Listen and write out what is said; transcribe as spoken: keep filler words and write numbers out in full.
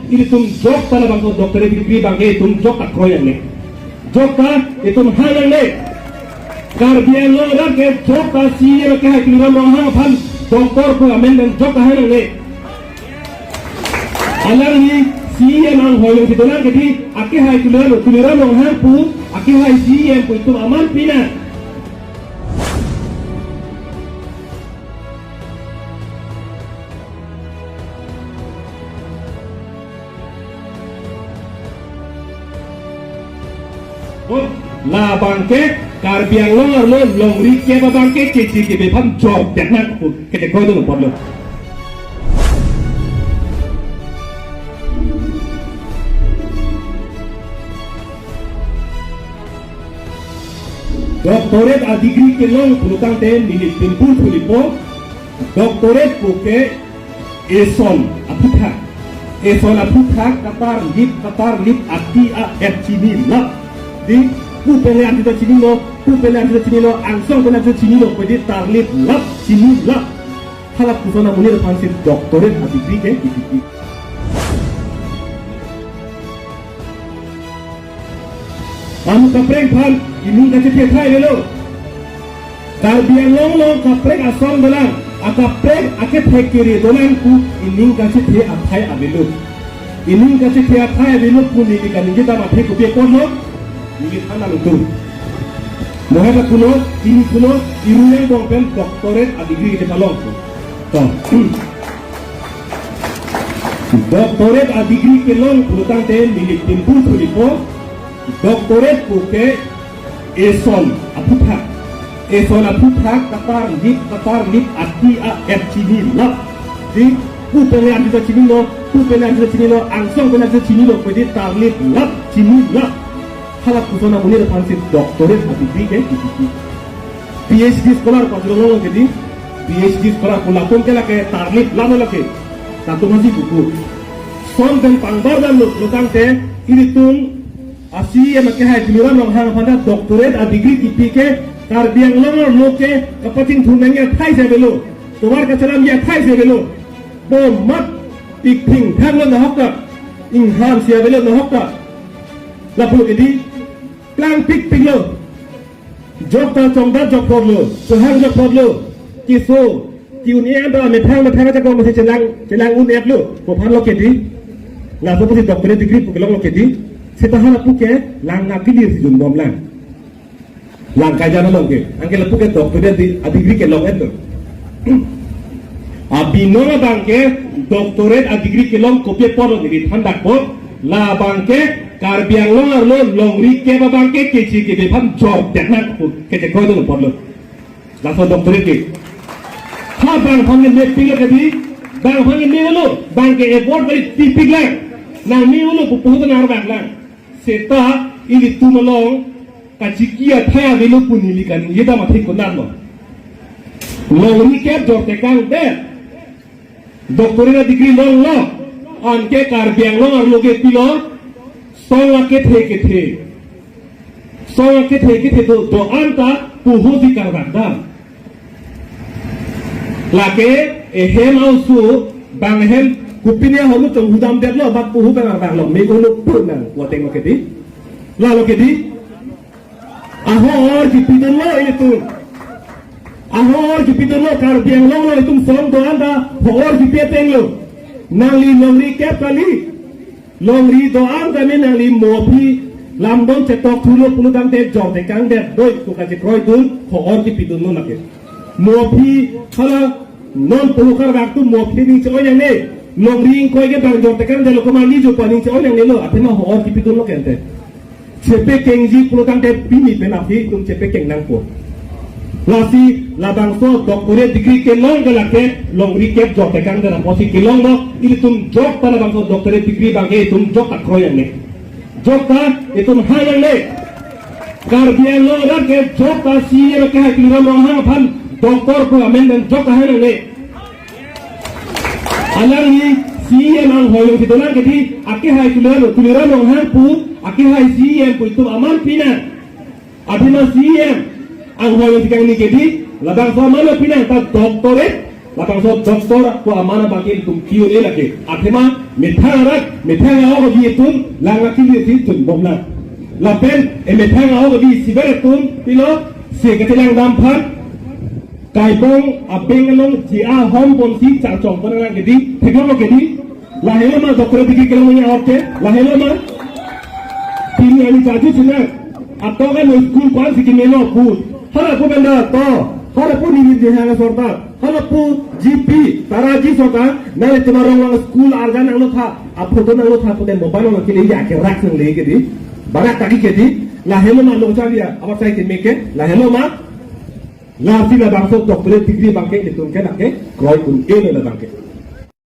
Ilitum jokta labangso doctorate degree abangke itum jokta kroi nangne. Jokta itum hang nangne. Karbi Anglong arat ke jokta C E M akehai Tuliram Ronghang aphan doctor pu amen pen jokta hang nangne. Alangli C E M anghoi along si dolang ke di, akehai Tuliram, Tuliram Ronghang pu akehai C E M pu itum aman pina. Labangke Karbi Anglong arlo longri kep abangke kechi kebe aphan jokdet nangkok pu kechekroi dun apotlo. Doctorate a degree kelong pulotangte neli pinpur thulipo. Doctorate puke eson aphuthak. Eson aphuthak katarlip, katarlip ati a-et chinilap. Di, pu pen le ati ta chinilo, pu pen le ati ta chinilo, angsong pen le ati ta chinilo, pu di tarliplap, chinilap. Hala puson amonit aphansi doctorate a degree ke kipi. Amo kaprek aphan ining kachethe athai avelo. Karbi Anglong along kaprek asong dolang, akaprek akethe kere dolang pu ining kachethe athai avelo. Ining kachethe athai avelo pu neli kaningje dam athe kopi apotlo, neli than nangtum. Mohet akuno, ini kuno, Iruyang bong pen doctorate a degree kepalong. To. Doctorate a degree kelong pulotangte neli pinpur thulipo. Doctorate puke eson aphuthak. Eson aphuthak katarlip, katarlip ati a-et chinilap. Di, pu pen le ati ta chinilo, pu pen le ati ta chinilo, angsong pen le ati ta chinilo, pu di tarliplap, chinilap. Hala puson amonit aphansi doctorate a degree ke kipi. P H D scholar pajirong long ke di, P H D scholar pu latum ke lake tarliplap lake. Latum hasi buku. Son pen pangbar damlo pulotangte ilitum a C E M akehai Tuliram Ronghang aphan ta doctorate a degree kipi ke Karbi Anglong arlo ke kapachingthum nangji athai si avelo. Tovar kachelamji athai si avelo. Bo mat pikping thanglo nahokta. Ingham si avelo nahokta. Lapu ke di, klang pikpiklo. Jokta chongdat jokphotlo, chehang jokphotlo, keso, ke-un-e anta methang methang ajakong masi chelang, chelang un-etlo, pu aphanlo ke di, laso pusi doctorate degree pu kelonglo ke di, seta hala puke, lang nangkelir si junbomlang. Lang kaja nalong ke, anke lapuke doctorate di, a degree kelong-etlo. Abinong abangke doctorate a degree kelong kopi apotlo neli than dakpo, labangke Karbi Anglong arlo longri kep abangke kechi kebe aphan jokdet nangkok pu kechekroi dun apotlo. Laso doctorate ke. Ha bang aphan ke mepiklo ke di, bang aphan ke melo, bangke award kali tipiklang. Nangmelo pu puhut nang arbaklang. Seta ilitum along kachiki athai avelo pu neli kaningje dam athe konatlo. Longri kep jortekangdet. Doctorate degree longlo. Anke Karbi Anglong arlo ke pilo. Song akethe kethe. Song akethe kethe do, do-an ta puhosi karbak dam. Lake ehem aoso bang ehem kopine ahormu chonghudamdetlo, bak puhu bang arbaklo, me ulo pu nang wateng lo ke di. Lalo ke di. Ahor kipidunlo ilitum. Ahor kipidunlo, Karbi Anglong along itum song do-an ta hor kipi atenglo. Nangli longri kep kali. Longri do-an kami nangli mo aphi lamdon chetok thulo pulotangte jortekangdet doi pu kachekroi dun hor kipidunlo lake. Mo aphi hala non pu karbak atum mo aphi ning che-oi nangne. Longri ingkoi ke bang jortekangdetlo, komat ni jo pa ning che-oi nangnelo, athema hor kipidunlo ke ante. Chepekengji pulotangte pini pen aphi itum chepekeng nangpo. Lasi labangso doctorate degree kelong ke lake longri kep jortekangdet apotsi kelonglo, ilitum jokta labangso doctorate degree abangke itum jokta kroi nangne. Jokta itum hang nangne. Karbi Anglong arat ke jokta C E M akehai Tuliram Ronghang aphan doctor pu amen pen jokta hang nangne. Alangli C E M anghoi along si dolang ke di, akehai Tuliram, Tuliram Ronghang pu, akehai C E M pu itum aman pina. Athema C E M anghoi along si kangni ke di, labangso aman pina ta doctorate, Labangso doctor pu aman abangke ilitum Q and A lake. Athema methang arat, methang a-ok abi atum, lang lake ilitum bomnang. Lapen emethang a-ok abi isivet atum pilo, si katelang dam aphan, Kaibong abeng along J I hom ponsi chachong pon nang kedi, theklonglo kedi. Lahelo ma doctorate degree kelong ya oke, lahelo ma. Pini ani charju sinang. Ato kan school pan si kimelo pu. Hala pu benda to. Hala pu nini dihana sorta. Hala pu G P, taraji sorta. Nang ilitum arong lang school arjan nanglo tha. Aphoto nanglo tha puten mobile lang kile ya kerak sang le kedi. Barak taki kedi. Lahelo ma lo chavia. Abar sai kemeke. Lahelo ma. Lasi labangso doctorate degree abangke ilitum ke lake kroi un-elo labangke.